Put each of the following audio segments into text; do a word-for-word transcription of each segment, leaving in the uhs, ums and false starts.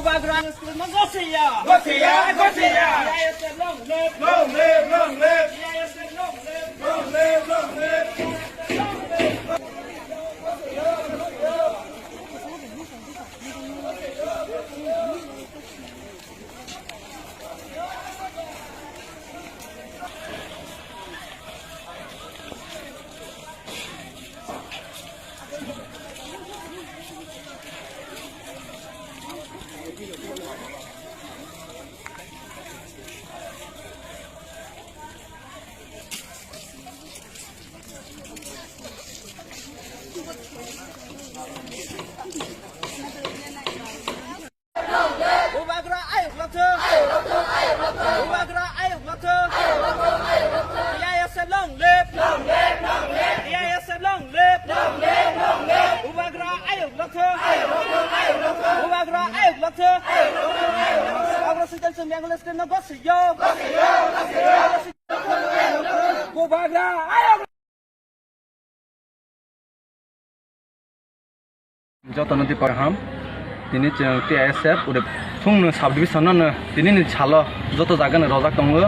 Bagra, no gosiya. Gosiya, gosiya. Long live, long live. Long live, long live. Bubagra ayuk lathok. Bubagra ayuk lathok. T I S F long live. T I S F long live. Bubagra ayuk lathok. Bubagra ayuk lathok. Bubagra ayuk lathok. Bubagra ayuk. Jotono di kaham. Tini chwng T I S F ure thungno subdivision no tini ni salo joto jaga no rojak tongo.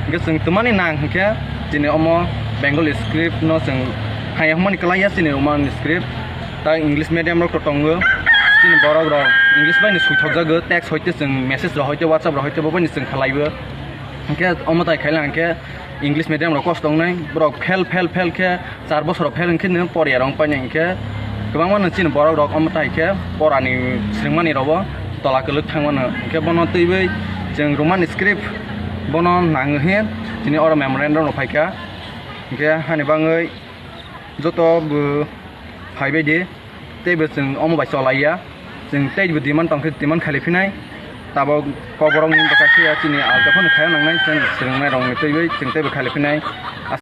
Hingke chwng twmani nang hingke chini omo Bengali script no chwng haya hwnmani kwlaiya chini Roman script. Ta English medium rok to tongo. Chini borok rok English bai ni suithok jago, text hoite chwng message rok hoite WhatsApp rok hoite bo bai ni chwng khalaibo. Hingke omo tai khaila hingke English medium rok kosto wngnai, borok fail, fail, fail khe char bosor fail wngkhe nw poriya rong painai hingkhe kwbangma nw chini borok rok omo tai khe porani swrwngmani rogo tola kwlwk thangmano hingkhe bono twiwi chwng Roman script bono nangwi chini oro memorandum rok phaikha hingkhe hani bangwi joto bw phaibai di. Teibo chwng omo bai cholaiya, chwng teibo demand tongkhe demand khailai phinai, tabok kokborokni bwkha phiya chini alta phano khaina nangnai, chwng swrwngnairokni twiwi chwng teibo khailai phinai.